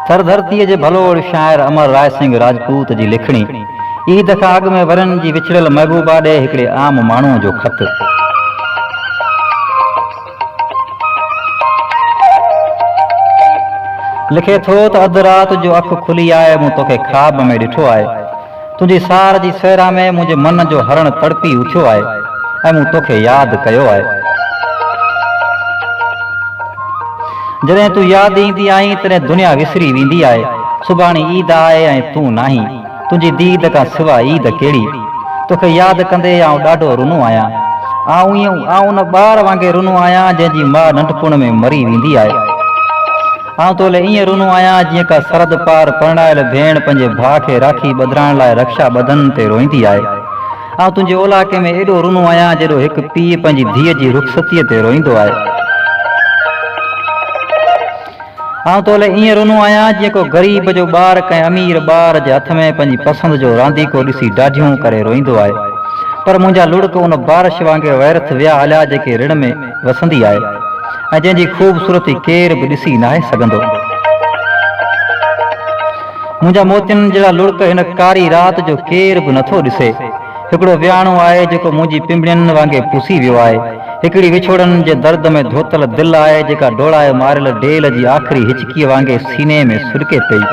ٿر ڌرتيء جي ڀلوڙ شاعر امر راء سنگهه راجپوت جي لکڻي، عيد کان اڳ ۾ ورهين جي وڇڙيل محبوبا ڏي هڪڙي عام ماڻهوء جو خط. لکي ٿو ته اڌ رات جو اک کلي آهي مون توکي خواب ۾ ڏٺو آهي. تنهنجي سار جي صحرا ۾ منهنجي من جو هرڻ تڙپي اٿيو آهي ۽ مون توکي ياد ڪيو آهي. جڏهن تون ياد ايندي آهين تڏهن دنيا وسري ويندي آهي. سڀاڻي عيد آهي ۽ تون ناهين. تنهنجي ديد کان سوا عيد ڪهڙي؟ توکي ياد ڪندي آئون ڏاڍو رنو آهيان. آئون ائين آئون ان ٻار وانگي رنو آهيان جنهن جي ماء ننڍپڻ ۾ مري ويندي آهي. آئون تو لئه ائين رنو آهيان جيئن ڪا سرحد پار پرڻايل ڀيڻ پنهنجي ڀاء کي راکي ٻڌرائڻ لاء رڪشا ٻڌن تي روئيندي آهي. آئون تنهنجي اولاڪي ۾ ايڏو رنو آهيان جيڏو هڪ پيء پنهنجي ڌيء جي رخصتيء تي روئيندو آهي. آئون تو لئه ائين رنو آهيان جيئن ڪو غريب جو ٻار ڪنهن امير ٻار جي هٿ ۾ پنهنجي پسند جو رانديڪو ڏسي ڏاڍيون ڪري روئيندو آهي. پر منهنجا لڙڪ ان بارش وانگي ويرٿ ويا هليا جيڪي رڻ ۾ وسندي آهي ۽ جنهن جي خوبصورتي ڪير به ڏسي ناهي سگهندو. منهنجا موتين جهڙا لڙڪ هن ڪاري رات جو ڪير به نٿو ڏسي. هڪڙو وياڻو آهي جيڪو منهنجي پنبڻين وانگي پسي ويو آهي. هڪڙي وڇوڙن جي درد ۾ ڌوتل دل آهي جيڪا ڊوڙائي ماريل ڊيل جي آخري هچڪيء وانگي سيني ۾ سڏڪي پئي.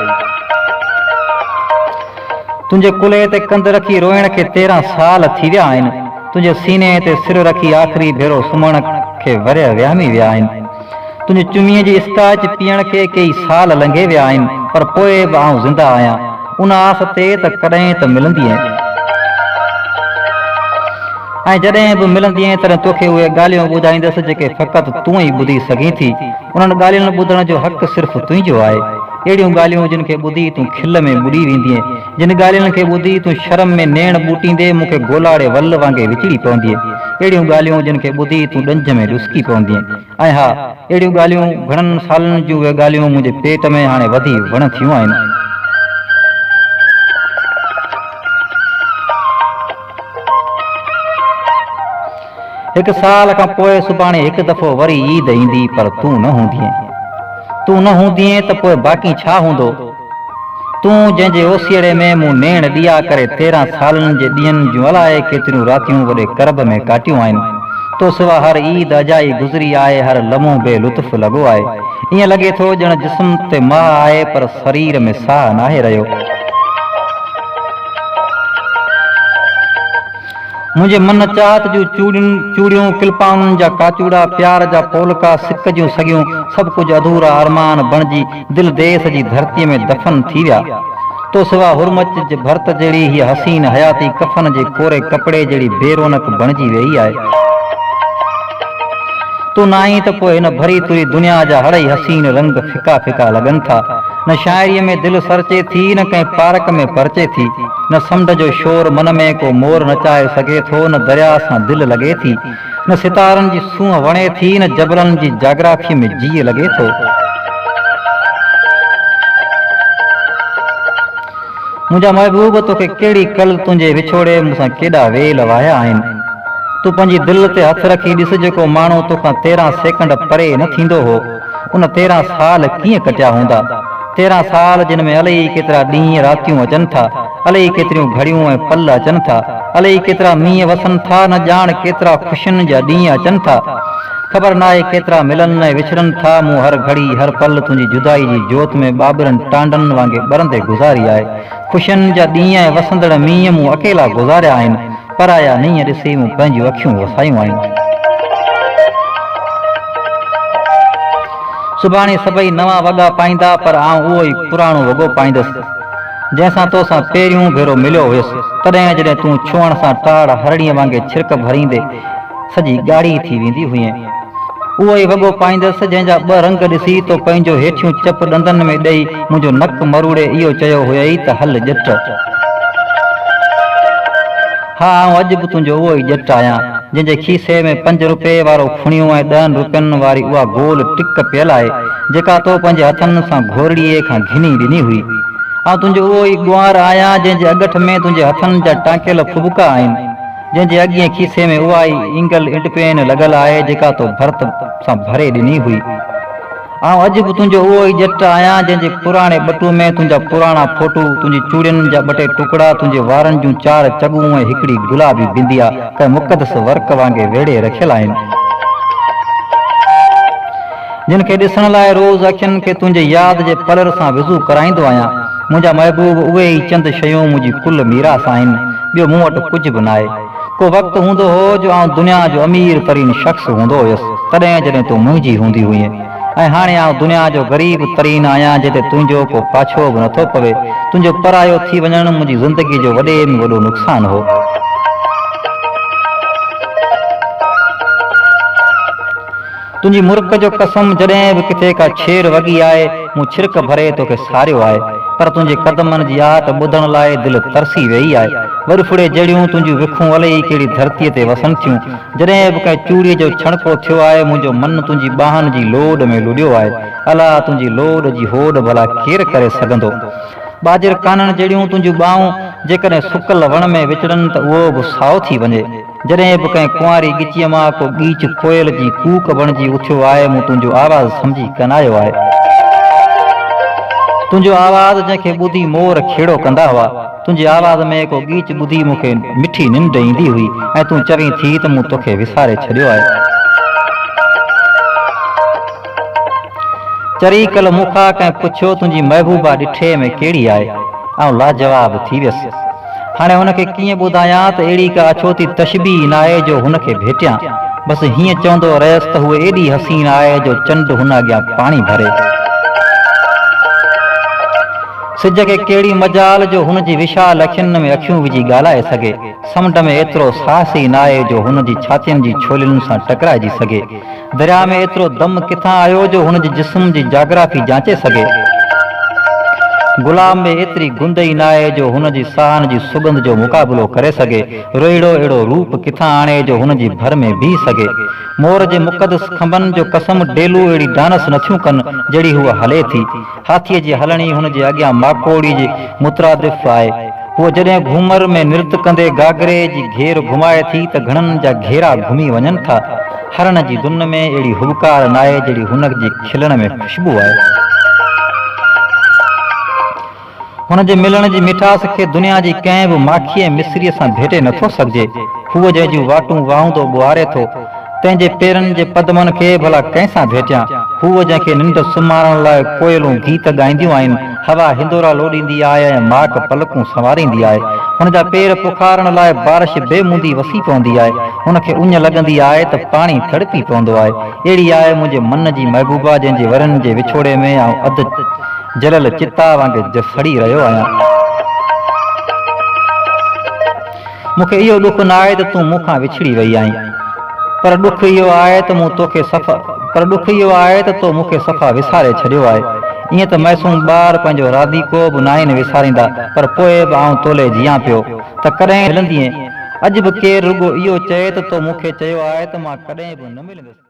تنهنجي ڪلهي تي ڪنڌ رکي روئڻ کي 13 سال ٿي ويا آهن. تنهنجي سيني تي سر رکي آخري ڀيرو سمهڻ کي ورهيه وهامي ويا آهن. تنهنجي چميء جي اسڪاچ پيئڻ کي ڪيئي سال لنگهي ويا آهن، پر پوء به آئون زنده آهيان، ان آس تي ته ڪڏهن ته ملندينء. ۽ جڏهن به ملندينء تڏهن توکي اهي ڳالهيون ٻڌائيندس، جيڪي فقط تون ئي ٻڌي سگهين ٿي. انهن ڳالهين ٻڌڻ جو حق صرف تنهنجو آهي. اهڙيون ڳالهيون جن کي ٻڌي تون کل ۾ ٻڏي ويندينء. جن ڳالهين کي ٻڌي تون شرم ۾ نيڻ ٻوٽيندي مون کي گولاڙي ول وانگي وچڙي پوندينء. اهڙيون ڳالهيون جن کي ٻڌي تون ڏنجهه ۾ ڏسڪي پوندينء. ۽ ها، اهڙيون ڳالهيون، گهڻن سالن جون اهي ڳالهيون منهنجي پيٽ ۾ هاڻي وڌي وڻ ٿيون آهن. هڪ سال کان پوء سڀاڻي هڪ دفعو وري عيد ايندي پر تون نه هوندينء. تون نه هوندينء ته پوء باقي ڇا هوندو؟ تون جنهن جي اوسيئڙي ۾ مون نيڻ ڏيئا ڪري 13 سالن جي ڏينهن جون الائي ڪيتريون راتيون وڏي ڪرب ۾ ڪاٽيون آهن. تو سوا هر عيد اجائي گذري آهي، هر لمحو بي لطف لڳو آهي. ائين لڳي ٿو ڄڻ جسم تي ماهه آهي پر سرير ۾ ساهه ناهي رهيو. منهنجي من چاهت جون چوڙين، چوڙيون، ڪلپائن جا ڪاچوڙا، پيار جا پولڪا، سڪ جون سڳيون، سڀ ڪجهه اڌورا ارمان بڻجي دل ديس جي ڌرتيء ۾ دفن ٿي ويا. تو سوا هرمچ جي ڀرت جهڙي هيء حسين حياتي ڪفن جي ڪوري ڪپڙي جهڙي بي رونق بڻجي ويئي آهي. تون ناهين ته پوء هن ڀري تري دنيا جا هڙئي حسين رنگ ڦڪا ڦڪا لڳن ٿا. نه شاعريء ۾ دل سرچي ٿي، نه ڪنهن پارڪ ۾ پرچي ٿي. نه سمنڊ جو شور من ۾ ڪو مور نچائي سگهي ٿو، نه درياء سان دل لڳي ٿي. نه ستارن جي سونهن وڻي ٿي، نه جبلن جي جاگرافيء ۾ جيء لڳي ٿو. منهنجا محبوب توکي ڪهڙي ڪل تنهنجي وڇوڙي مون سان ڪيڏا ويل واهيا آهن. تون پنهنجي دل تي هٿ رکي ڏس جيڪو ماڻهو توکان 13 سيڪنڊ پري نه ٿيندو هو ان 13 سال ڪيئن ڪٽيا هوندا. 13 سال جن ۾ الئي ڪيترا ڏينهن راتيون اچن ٿا، الئي ڪيتريون گهڙيون ۽ پل اچن ٿا، الئي ڪيترا مينهن وسن ٿا نه ڄاڻ ڪيترا خوشين جا ڏينهن اچن ٿا. خبر ناهي ڪيترا ملن ۽ وڇڙن ٿا، مون هر گهڙي، هر پل تنهنجي جدائي جي جوت ۾ ٻاٻرن ٽانڊن وانگي ٻرندي گذاري آهي. خوشين جا ڏينهن ۽ وسندڙ مينهن مون اڪيلا گذاريا آهن، پرايا نينهن ڏسي مون پنهنجيون اکيون وسايون آهن. سڀاڻي سڀئي نوان وڳا پائيندا، پر آئون اهو ئي پراڻو وڳو پائيندس، جنهن سان تو سان پهريون ڀيرو مليو هيس، تڏهن جڏهن تون ڇهڻ سان ٽاڙ هرڻيء وانگي ڇرڪ ڀريندي سڄي ڳاڙهي ٿي ويندي هئين. اهو ئي وڳو پائيندس، جنهن جا ٻه رنگ ڏسي تو پنهنجو هيٺيون چپ ڏندن ۾ ڏئي منهنجو نڪ مروڙي اهو چيو هيئي ته هل ڄٽ. ها آئون اڄ به تنهنجو اهو ئي ڄٽ آهيان، جنهن جي کيسي ۾ پنج روپئي وارو ڦڻيو ۽ ڏهن روپين واري اها گول ٽڪ پيل آهي، جيڪا تو پنهنجي هٿن سان گهورڙيي کان گهني ڏني هئي. آئون تنهنجو اهو ئي ڳنوار آهيان، جنهن جي اڳٺ ۾ تنهنجي هٿن جا ٽانڪيل ڦٻڪا آهن. جنهن جي اڳئين کيسي ۾ اها ئي اينگل انڊپين لڳل آهي جيڪا تو ڀرت سان ڀري ڏني هئي. آئون اڄ به تنهنجو اهو ئي ڄٽ آهيان، جنهن جي پراڻي ٻٽو ۾ تنهنجا پراڻا فوٽو، تنهنجي چوڙين جا ٻه ٽي ٽڪڙا، تنهنجي وارن جون چار چڳون ۽ هڪڙي گلابي بنديا ڪنهن مقدس ورق وانگي ويڙهي رکيل آهن. جن کي ڏسڻ لاء روز اکين کي تنهنجي ياد جي پلر سان وضو ڪرائيندو آهيان. منهنجا محبوب اهي ئي چند شيون منهنجي ڪل ميراث آهن، ٻيو مون وٽ ڪجهه به ناهي. ڪو وقت هوندو هو جو آئون دنيا جو امير ترين شخص هوندو هيس، تڏهن جڏهن تون منهنجي هوندي هئين. ۽ هاڻي آئون دنيا جو غريب ترين آهيان جنهن تي تنهنجو ڪو پاڇو به نٿو پوي. تنهنجو پرايو ٿي وڃڻ منهنجي زندگي جو وڏي ۾ وڏو نقصان هو. تنهنجي مرڪ جو قسم جڏهن به ڪٿي ڪا ڇير وڳي آهي، مون ڇرڪ ڀري توکي ساريو آهي. پر تنهنجي قدمن جي آهٽ ٻڌڻ لاء دل ترسي ويئي آهي. وڏڦڙي جهڙيون تنهنجيون وکون الائي ڪهڙي ڌرتيء تي وسن ٿيون. جڏهن به ڪنهن چوڙيء جو ڇڻڪو ٿيو آهي، منهنجو من تنهنجي ٻانهن جي لوڏ ۾ لڏيو آهي. الا! تنهنجي لوڏ جي هوڏ ڀلا ڪير ڪري سگهندو؟ ٻاجهر ڪانڻ جهڙيون تنهنجون ٻانهون جيڪڏهن سڪل وڻ ۾ وچڙن ته اهو به سائو ٿي وڃي. جڏهن به ڪنهن ڪنواري ڳچيء مان ڪو ڳيچ ڪوئل جي ڪوڪ بڻجي اٿيو آهي، مون تنهنجو آواز سمجهي ڪنايو آهي. تنهنجو آواز جنهن کي ٻڌي مور کيڙو ڪندا هئا. تنهنجي آواز ۾ ڪو ڳيچ ٻڌي مون کي مٺي ننڊ ايندي هئي ۽ تون چوين ٿي ته مون توکي وساري ڇڏيو آهي. چري ڪل مون کان ڪنهن پڇيو تنهنجي محبوبا ڏٺي ۾ ڪهڙي آهي؟ آئون لاجواب ٿي ويس. هاڻي هن کي ڪيئن ٻڌايان ته اهڙي ڪا اڇوتي تشبيهه ئي ناهي جو هن کي ڀيٽيان. بس هيئن چوندو رهيس ته هوء ايڏي حسين آهي جو چنڊ هن اڳيان پاڻي ڀري. سج کي ڪهڙي مجال جو هن جي وشال اکين ۾ اکيون وجهي ڳالهائي سگهي. سمنڊ ۾ ايترو ساهس ئي ناهي جو هن جي ڇاتين جي ڇولين سان ٽڪرائجي سگهي. درياء ۾ ايترو دم ڪٿان آيو جو هن جي جسم جي جاگرافي جانچي سگهي. گلاب ۾ ايتري گند ئي ناهي جو هن جي ساهن جي سڳنڌ جو مقابلو ڪري سگهي. روهيڙو اهڙو روپ ڪٿان آڻي جو هن جي ڀر ۾ بيهي سگهي. مور جي مقدس کنڀن جو قسم ڊيلو اهڙي ڊانس نٿيون ڪن جهڙي هوء هلي ٿي. هاٿيء جي هلڻي هن جي اڳيان ماڪوڙي جي مترادف آهي. هوء جڏهن گهومر ۾ نرت ڪندي گاگري جي گهير گهمائي ٿي ته گهڻن جا گهيرا گهمي وڃن ٿا. هرڻ جي دن ۾ اهڙي هٻڪار ناهي جهڙي هن جي کلڻ ۾ خوشبو آهي. هن جي ملڻ جي مٺاس کي دنيا جي ڪنهن به ماکي ۽ مصريء سان ڀيٽي نٿو سگهجي. هوء جنهن جون واٽون واهوندو ٻوهاري ٿو، تنهن جي پيرن جي پدمن کي ڀلا ڪنهن سان ڀيٽيان؟ هوء جنهن کي ننڊ سمهارڻ لاء ڪوئلون گيت ڳائينديون آهن، هوا هندورا لوڏيندي آهي ۽ ماڪ پلڪون سنواريندي آهي. هن جا پير پکارڻ لاء بارش بي موندي وسي پوندي آهي. هن کي اڃ لڳندي آهي ته پاڻي تڙپي پوندو آهي. اهڙي آهي منهنجي من جي محبوبا جنهن جي ورهن جي وڇوڙي ۾ آئون اڌ جليل چتا وانگي سڙي رهيو آهيان. مون کي اهو ڏک ناهي ته تون مون کان وڇڙي وئي آهين، پر ڏک اهو آهي ته مون توکي صفا پر ڏک اهو آهي ته تو مون کي صفا وساري ڇڏيو آهي. ائين ته معصوم ٻار پنهنجو رانديڪو به ناهن وساريندا، پر پوء به آئون تولي جيان پيو ته ڪڏهن ملندينء. اڄ به ڪير رڳو اهو چئي ته تو مون کي چيو آهي ته مان ڪڏهن به نه ملندس.